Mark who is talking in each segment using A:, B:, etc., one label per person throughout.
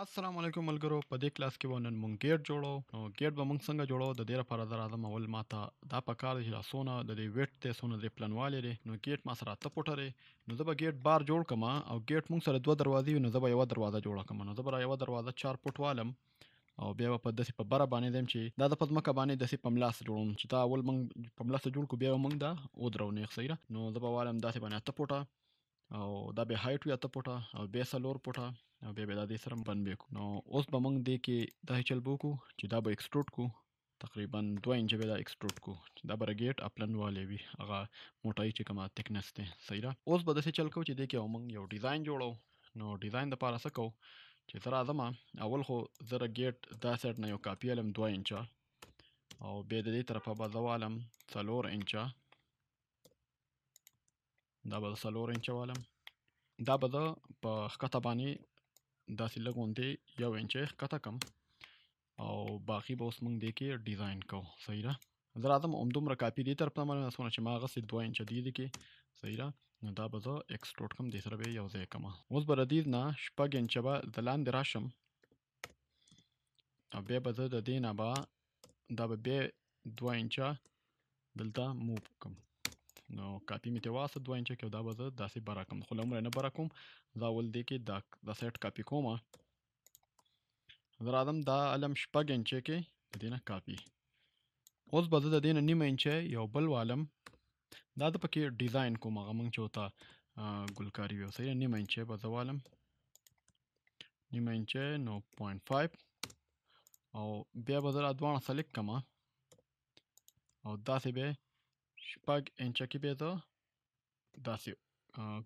A: السلام علیکم ملګرو، په دې کلاس کې به نن مونږ ګیټ جوړو. نو ګیټ به مونږ څنګه جوړو؟ د دې لپاره زه راځم. اول ماته دا پکار دی چې دا څونه د دې ویټ دی، څونه د دې پلنوالی دی. نو ګیټ ما سره 8 فوټه دی، نو زه به ګیټ بار جوړ کړم. او ګیټ مونږ سره دوه دروازې وي، نو زه به یوه دروازه جوړه کړم. نو زه به یوه دروازه 4 فوټ والم او بیا به په داسې په بره باندې ځم چې دا د په ځمکه باندې داسې په ملاسه جوړوم، چې دا اول مونږ په ملاسه جوړ کړو، بیا به مونږ دا ودرو نیغ. صحیح ده. نو زه به والم داسې باندې 8 فوټه او دا به height وي 8 فوټه او بیا 4 فوټه او بیا به دا دې سره بند به کو. نو اوس به مونږ دې کې داسې چل به وکړو چې دا به extrude کو، تقریبا 2 انچه به دا extrude کو، چې دا به ګیټ اپلن والی وي، هغه موټای چې کومه thickness دی. صحیح ده. اوس به داسې چل کوو چې دې کې مونږ یو ډیزاین جوړو. نو ډیزاین دپاره څه کوو چې زه راځم، اول خو زه د ګیټ دا سایډ نه یو کاپي الم 2 انچه او بیا د دې طرفه به زه والم 4 انچه. دا به زه 4 انچه والم. دا به زه په ښکته باندې داسې لږ غوندې 1 انچه ښکته کم او باقي به اوس موږ دې کې ډیزاین کوو. صحیح ده. زه راځم، همدومره کاپي دې طرف ته مننه، څونه چې ما اخیستې 2 انچه دې دي کې. صحیح ده. نو دا به زه extrude کم، دې سره به یې یو ځای کم. اوس به د دې نه 6 انچه به زه لاندې راشم او بیا به زه د دې نه به دا به بیا 2 انچه دلته move کم. نو کاپي مې ترې واخیسته 2 انچه کې او دا به زه داسې بره کم، خو لومړی نه بره کوم. زه اول دې کې دا د سایډ کاپي کوم. زه راځم، دا علم 6 انچه کې د دې نه کاپي. اوس به زه د دې نه نیمه انچه یو بل والم، دا زه پکې ډیزاین کوم، هغه موږ چې ورته ګلکاري ویو. صحیح ده. نیمه انچه به زه والم، نیمه انچه، نو 0.5 او بیا به زه دا دواړه select کړم او داسې به 6 انچه کې به زه داسې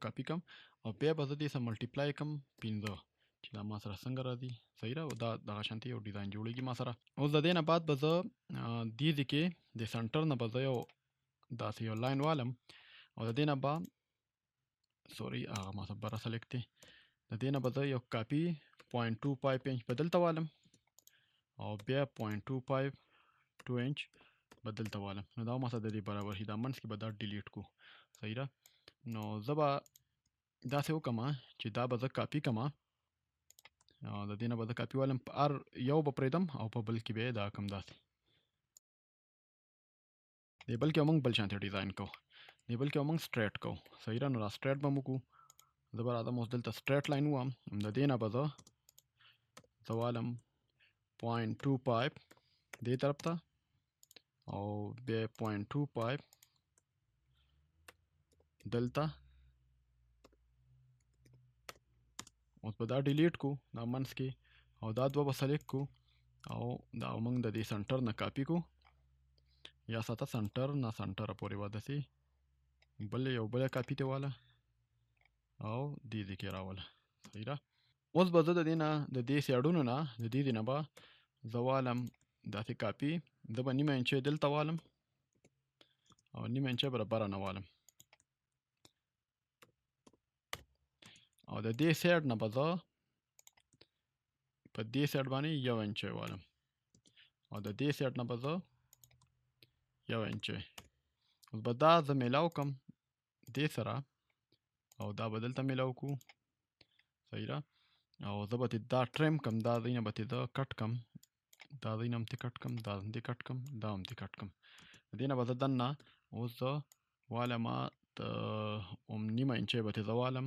A: کاپي کم او بیا به زه دې سره multiply کم 5 چې دا ما سره څنګه راځي. صحیح ده. او دا دغه شانتې یو ډیزاین جوړېږي ما سره. اوس د دې نه بعد به زه دې ځای کې د center نه به زه یو داسې یو line والم او د دې نه به، sorry، هغه ما سره بره select دی، د دې نه به زه یو کاپي 0.25 انچ به دلته والم او بیا 0.252 انچ به دلته والم. نو دا ما سره د دې برابر شي. دا منځ کې به دا delete کو. صحیح ده. نو زه به داسې وکړم چې دا به زه کاپي کړم او د دې نه به زه کاپي والم، په هر یو به پرېږدم او په بل کې به یې دا کم داسې. دې بل کې به موږ بل شانتې ډیزاین کوو، دې بل کې به موږ straight کوو. صحیح ده. نو دا straight به موږ کوو. زه به راځم، اوس دلته straight line ووهم. د دې نه به زه والم 0.25 دې طرف ته او بیا 0.25 دلته. اوس به دا delete کو دا منځ کې او دا دوه به select کو او دا موږ د دې center نه کاپي کو، یا ساته center نه center پورې به داسې بل یو بله کاپي ته واله او دې ځای کې راوله. صحیح ده. اوس به زه د دې نه، د دې سایډونو نه، د دې ځای نه به زه والم داسې کاپي. زه به نیمه انچه دلته والم او نیمه انچه به بره نه والم او د دې سایډ نه به زه په دې سایډ باندې 1 انچه والم او د دې سایډ نه به زه 1 انچه. اوس به دا زه میلاو کم دې سره او دا به دلته میلاو کو. صحیح ده. او زه به ترې دا trim کم، دا ځای نه به ترې زه cut کم، دا ځای نه هم ترې cut کم، دا هم ترې cut کم، دا هم ترې cut کم. د دې نه به زه دننه اوس زه والم د هم نیمه انچه به ترې زه والم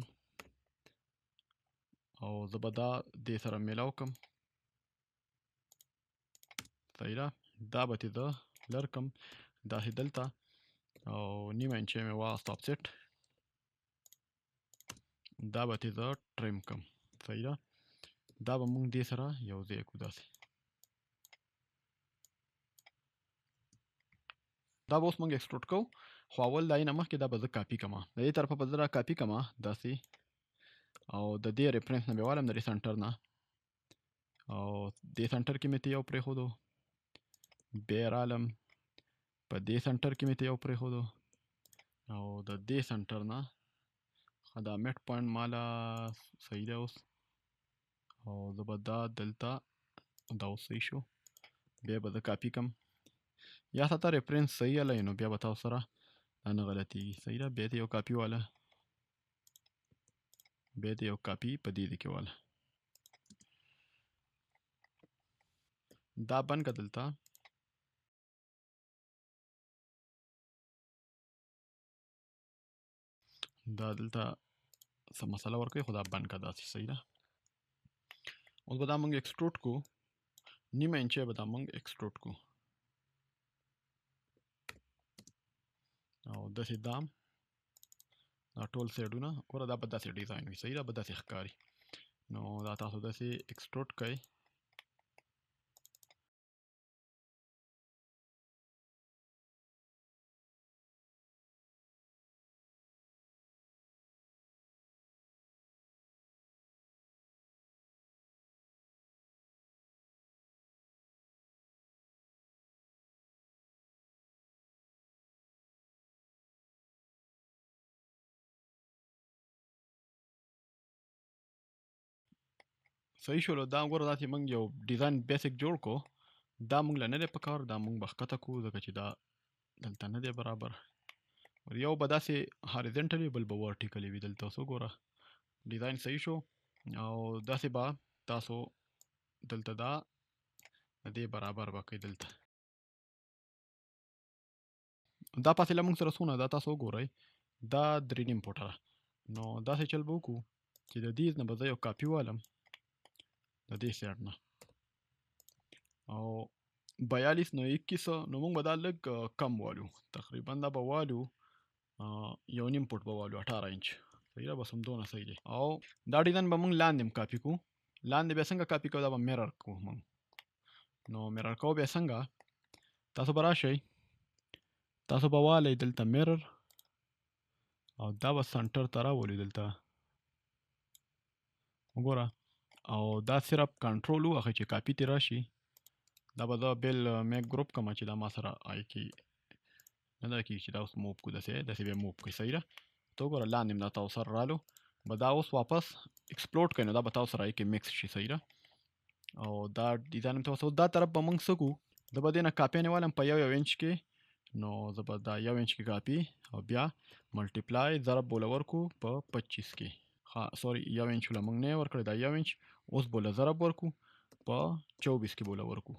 A: او زه به دا دې سره میلاو کم. صحیح ده. دا به ترې زه لر کم داسې دلته او نیمه انچه مې واخیسته offset، دا به ترې زه trim کم. صحیح ده. دا به موږ دې سره یو ځای کړو داسې. دا به اوس موږ extrude کوو، خو اول دا نه مخکې دا به زه کاپي کړم. د دې طرفه به زه را کاپي کړم داسې او د دې reference نه به والم، د دې center نه، او دې center کې مې ته یو پرېښودو، بیا رالم په دې center کې مې ته یو پرېښودو او د دې center نه دا mid point ماله صحیح دی اوس، او زه به دا دلته دا اوس صحیح شو. بیا به زه کاپي کړم، یا ساته reference صحیح الی، نو بیا به تاسو سره دا نه غلطیږي. صحیح ده. بیا ته یو کاپي واله، بیا ته یو کاپي په دې ځای کې واله. دا بند که دلته. دا دلته څه مسله ورکوي، خو دا بند که داسې، صحیح ده. اوس به دا موږ extrude کو، نیمه انچه به دا موږ extrude کو، او داسې دام دا ټول side ونه ګوره، دا به داسې design وي، صحیح ده، به داسې ښکاري. نو دا تاسو داسې extrude کړئ. صحیح شولو. دا ګوره داسې موږ یو design basic جوړ کو. دا موږ له نه دی پکار، دا موږ به ښکته کو، ځکه چې دا دلته نه دی برابر. یو به داسې horizontal وي، بل به vertical وي. دلته اوس وګوره design صحیح شو، او داسې به تاسو دلته دا د دې برابر به کوئ. دلته دا فاصله موږ سره څونه ده تاسو وګورئ، دا درې نیم فوټه ده. نو داسې چل به وکړو چې د دې نه به زه یو کاپي والم د دې side نه، او 42 نو 21، نو موږ به دا لږ کم والو، تقریبا دا به والو یو نیم فوټ به والو، 18 انچ، صحیح ده، بس همدونه صحیح دی. او دا design به موږ لاندې هم کاپي کو. لاندې بیا څنګه کاپي کوو؟ دا به mirror کوو موږ. نو mirror کوو بیا څنګه؟ تاسو به راشئ، تاسو به والئ دلته mirror، او دا به center ته راولو دلته وګوره، او دا صرف کنټرول ووهئ چې کاپي ترې راشي. دا به زه بېل make group کړم چې دا ما سره آی کې نه دا کېږي چې دا اوس move کړو، داسې بیا move کړئ، صحیح ده. ته وګوره لاندې هم دا تاسو سره رالو، به دا اوس واپس explode کړئ، نو دا به تاسو سره آی کې mix شي، صحیح ده. او دا design هم تاسو دا طرف به موږ څه کړو، زه به دې نه کاپي نه والم په یو یو انچ کې، نو زه به دا یو انچ کې کاپي او بیا multiply ضرب به له ورکړو په 25 کې. ښه، sorry، یو انچ له موږ نه یې ورکړی، دا یو انچ اوس به له ضرب ورکړو په 24 کې به له ورکړو.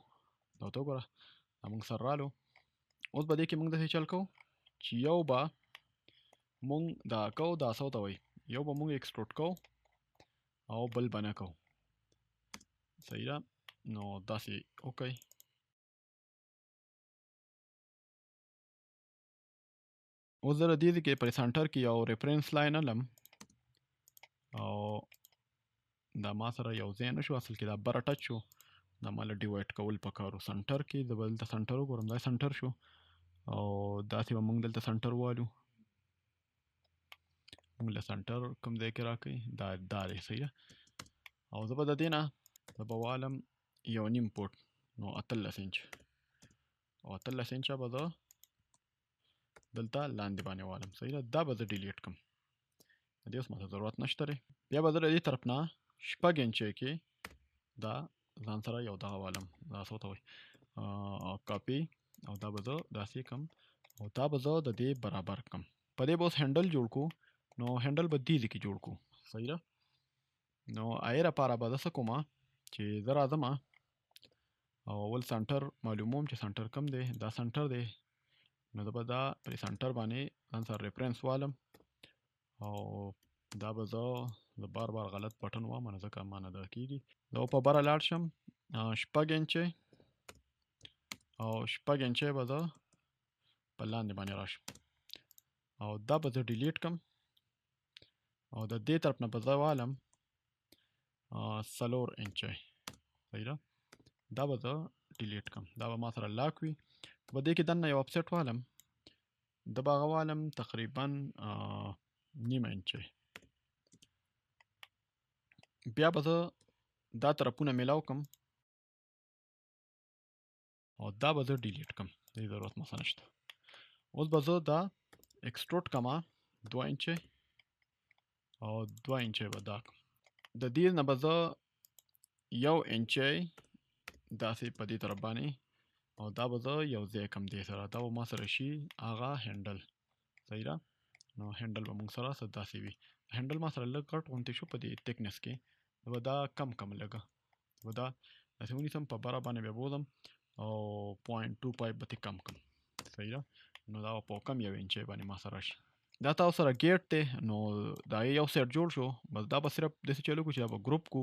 A: دا ته وګوره دا موږ سره رالو. اوس به دې کې موږ داسې چل کوو چې یو به موږ دا کوو، دا څه ته وایي، یو به موږ extrude کوو او بل به نه کوو، صحیح ده. نو داسې وکړئ. اوس زه د دې ځای کې په center کې یو reference line الم، او دا ما سره یو ځای نه شو، اصل کې دا بره touch شو، دا ما له divide کول پکار و. center کې زه به دلته center وګورم، دا center شو، او داسې به موږ دلته center والو. موږ له center کوم ځای کې راکوي، دا دی، صحیح ده. او زه به د دې نه زه به والم یو نیم فوټ، نو 18 انچ، او 18 انچه به زه دلته لاندې باندې والم، صحیح ده. دا به زه delete کړم، د دې اوس ماته ضرورت نشته دی. بیا به زه د دې طرف نه شپږ انچه کې دا ځان سره یو دغه والم، دا څه ته وایي، کاپي، او دا به زه داسې کړم، او دا به زه د دې برابر کړم. په دې به اوس handle جوړ کړو، نو handle به دې ځای کې جوړ کړو، صحیح ده. نو هغې لپاره به زه څه کوم چې زه راځم او اول center معلوموم چې center کوم دی، دا center دی، نو زه به دا پرې center باندې ځان سره reference والم، او دا به زه بار بار غلط button وهم، نو ځکه ما نه دا کېږي. زه به په بره لاړ شم، شپږ انچې، او شپږ انچې به زه په لاندې باندې راشم، او دا به زه delete کړم، او د دې طرف نه به زه والم، څلور انچې، صحیح ده. دا به زه delete کړم، دا به ما سره lock وي. په دې کې دننه یو offset والم، دا به هغه والم تقریبا، نیمه انچې. بیا به زه دا طرفونه میلاو کړم، او دا به زه delete کړم، د دې ضرورت ما سره نشته. اوس به زه دا extrude کړم دوه انچې، او دوه انچې به دا کړم. د دې نه به زه یو انچې داسې په دې طرف باندې، او دا به زه یو ځای کړم دې سره، دا به ما سره شي هغه handle، صحیح ده. نو handle به موږ سره څه داسې وي. handle ما سره لږ غټ غوندې شو په دې thickness کې، نو به دا کم کم لږه، به دا داسې ونیسم په بره باندې بیا بوځم او 0.25 به ترې کم کړم. صحیح ده. نو دا په کم یو انچۍ باندې ما سره راشي. دا تاسو سره ګیټ دی، نو دا یو سیټ جوړ شو. بس دا به صرف داسې چلو کړو چې دا به ګروپ کو،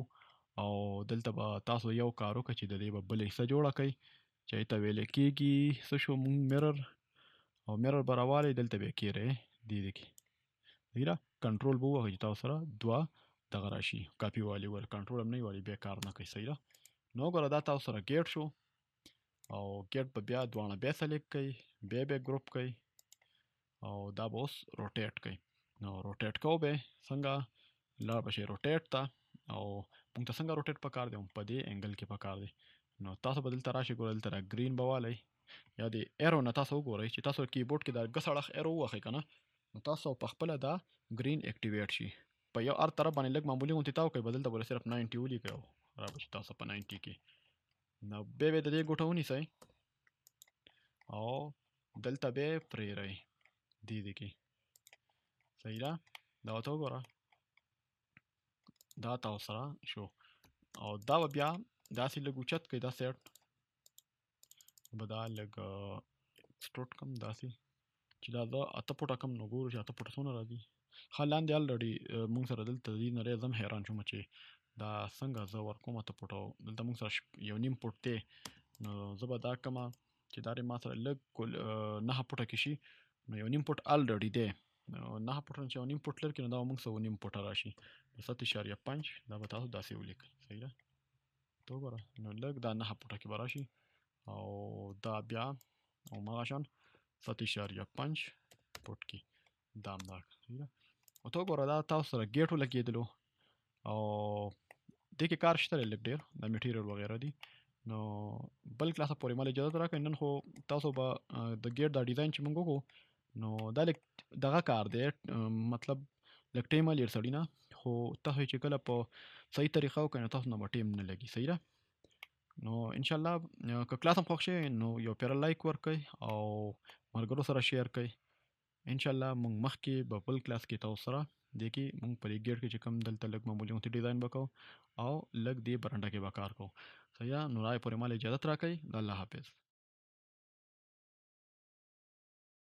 A: او دلته به تاسو یو کار وکړئ چې د دې به بله حصه جوړه کړئ چې هغې ته ویلی کېږي څه شو، مونږ mirror، او mirror به راوالئ دلته به یې کېرئ دې دې کې. صحیح ده. کنټرول به ووهئ چې تاسو سره دوه دغه راشي، کاپي والي ور کنټرول هم نه وي والي بیا کار نه کوي. صحیح ده. نو وګوره دا تاسو سره ګیټ شو، او ګیټ به بیا دواړه بیا سلیکټ کړئ، بیا بیا ګروپ کړئ، او دا به اوس روټیټ کړئ. نو روټیټ کوو به څنګه، لاړ به شئ روټیټ ته، او موږ ته څنګه روټیټ پکار دی، په دې انګل کې پکار دی. نو تاسو به دلته راشئ، ګوره دلته دا ګرین به والئ، یا دې ایرو نه تاسو وګورئ چې تاسو کیبورډ کې دا ګس اړخ ایرو ووهئ که نه، نو تاسو په خپله دا ګرین اکټیویټ شي. په یو هر طرف باندې لږ معمولي غوندې تاو کړئ، به دلته به صرف 90 ولیکئ او را به شي تاسو په 90 کې. نو بیا به د دې ګوټه ونیسئ او دلته به یې پرېږدئ دې دې کې. صحیح ده. دا ورته وګوره، دا تاسو سره شو. او دا به بیا داسې لږ اوچت کړئ، دا سیټ به دا لږ اکسټروډ کړم داسې چې دا زه 8 فوټه کړم، نو ګورو چې 8 فوټه څونه راځي. ښه لاندې الریډي موږ سره دلته د دې نری زه هم حیران شوم چې دا څنګه زه ورکوم 8 فوټه، دلته موږ سره یو نیم فوټ دی، نو زه به دا کمه چې دا ما سره لږ 9 فوټه کې شي، نو یو نیم فوټ الریډي دی، نو 9 فوټه چې یو نیم فوټ لري کړي، نو دا به موږ سره یو نیم فوټه راشي. نو 7.5 دا به تاسو داسې ولیکئ. صحیح ده. ته وګوره، نو لږ دا 9 فوټه کې به راشي، او دا بیا هماغه شان 7.5 فوټ کې دا هم دا. صحیح ده. او ته وګوره دا تاسو سره ګیټ ولګېدلو، او دې کې کار شته دی لږ ډېر، دا میټیریل وغیره دي. نو بل کلاسه پورې مال اجازه راکړئ. نن خو تاسو به د ګیټ دا ډیزاین چې موږ وکړو، نو دا لږ دغه کار دی، مطلب لږ ټایم لري سړي نه، خو تاسو چې کله په صحیح طریقه وکړئ نو تاسو نه به ټایم نه لګي. صحیح ده. نو انشاءالله، که کلاس هم خوښ شي نو یو پیره لایک ورکړئ او ملګرو سره شیر کړئ. انشاءالله موږ مخکې به بل کلاس کې تاسو سره دې کې موږ په دې ګیټ کې چې کوم دلته لږ معمولي غوندې ډیزاین به کوو او لږ دې برنډه کې به کار کوو. صحیح ده. نو رای پورې مال اجازت راکړئ. الله حافظ.